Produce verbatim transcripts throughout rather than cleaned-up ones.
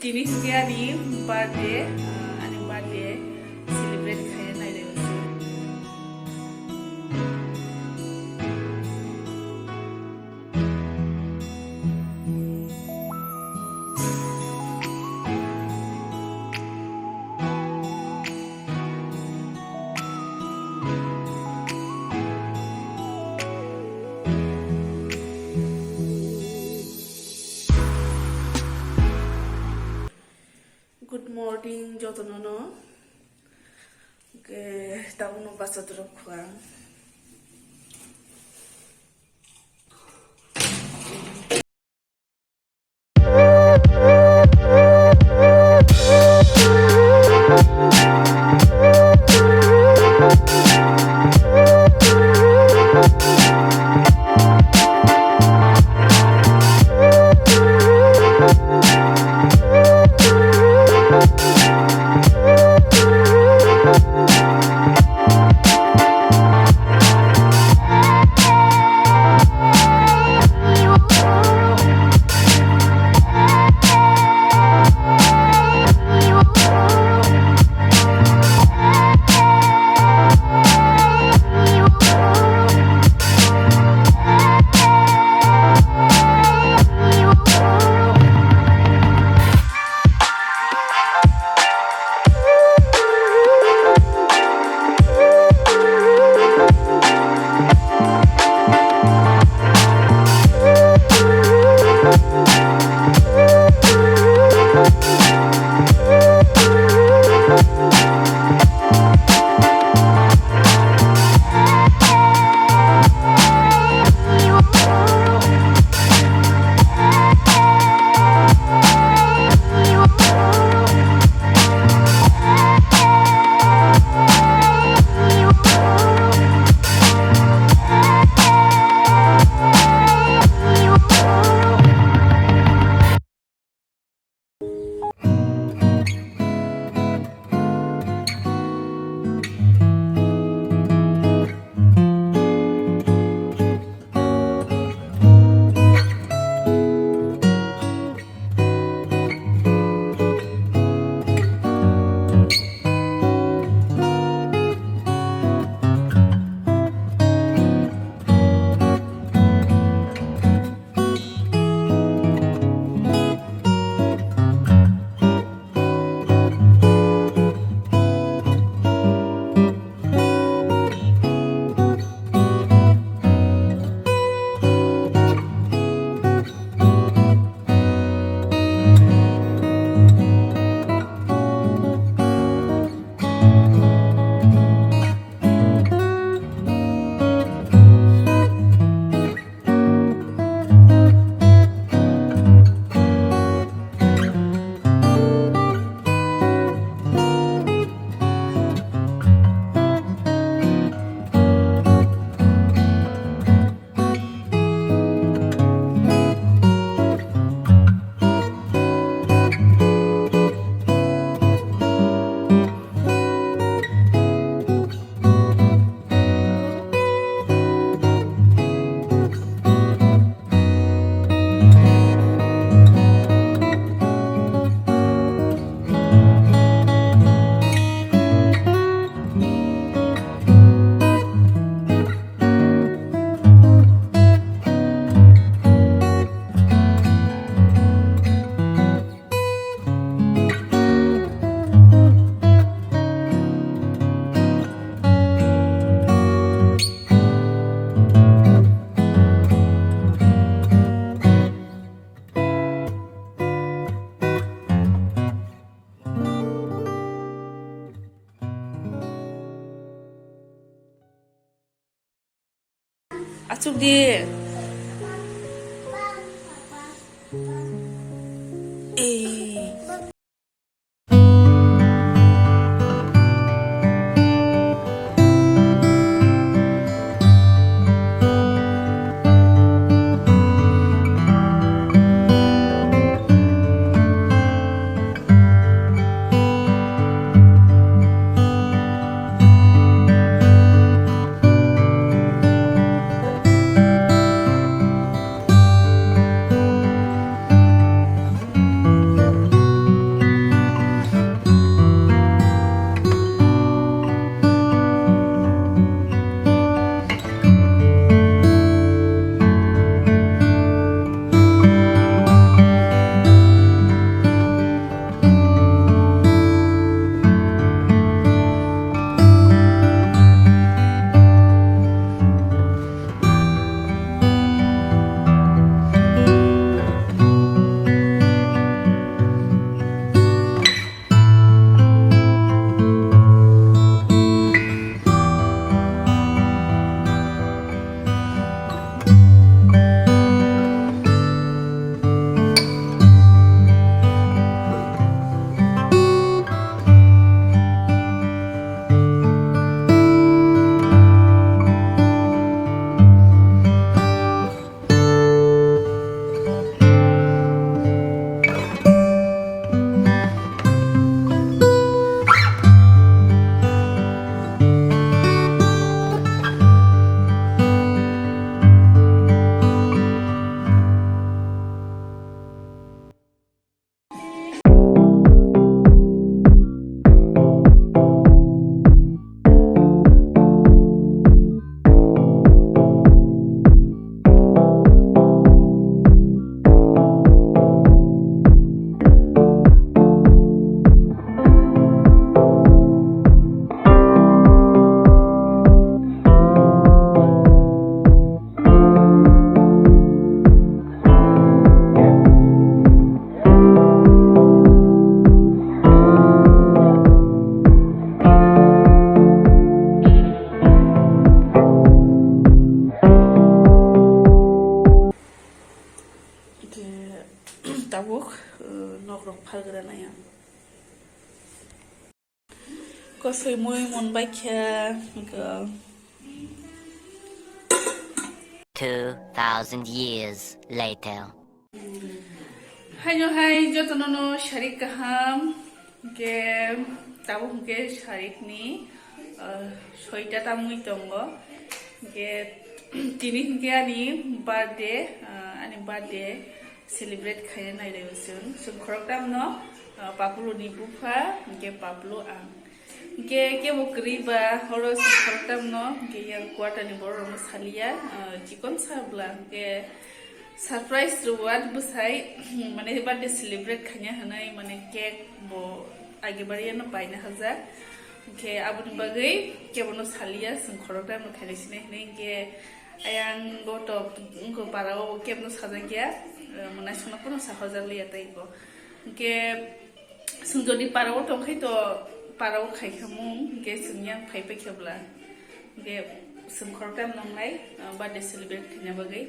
Tini hwnkhe ani birthday, ah, ani birthday celebrate khaina nailaibaisi. Good morning jotono no. Ke tabukno basa torok khuang. Achuk di. Ei. Kosoi mui mon bai khe go. Two thousand years later. Haino hai jotono no sarik kaham, ke tabo hwnkhe sarik ni, ah, soita tamwi tongo. Ke tini hwnkhe ani birthday, ah, ani birthday celebrate khaina nai lai o chwng. Chwng khoroktam no, ah, Paplu ni bupha, hwnkhe Paplu ang. Hwnkhe kebo kwrwi ba oro chwng khoroktam no, hwnkhe yang quarter ni borok rok no saliya, ah, chikon sa bwla, hwnkhe surprise rwad bwsai, mane birthday celebrate khaina hwnwi, mane cake bo age bari no paina hajak. Hwnkhe aboni bagwi kebo no saliya, chwng khoroktam no khaina sinai hwnwi, hwnkhe ayang bo to wngkha para o cake no sajak ya, ah, mwnai songno phano sahorjak liya tei bo. Hwnkhe Chwng jodi para o tongkhai to para o khaikha mung, hwnkhe chwng yang phai paikha bwla. Hwnkhe chwng khoroktam nongnai, ah, birthday celebrate khaina bagwi.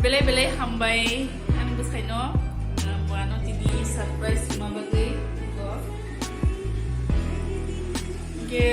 Belai belai hambai ani bwsaino, ah, bo ano tini surprise rwma bagwi. Hwnkhe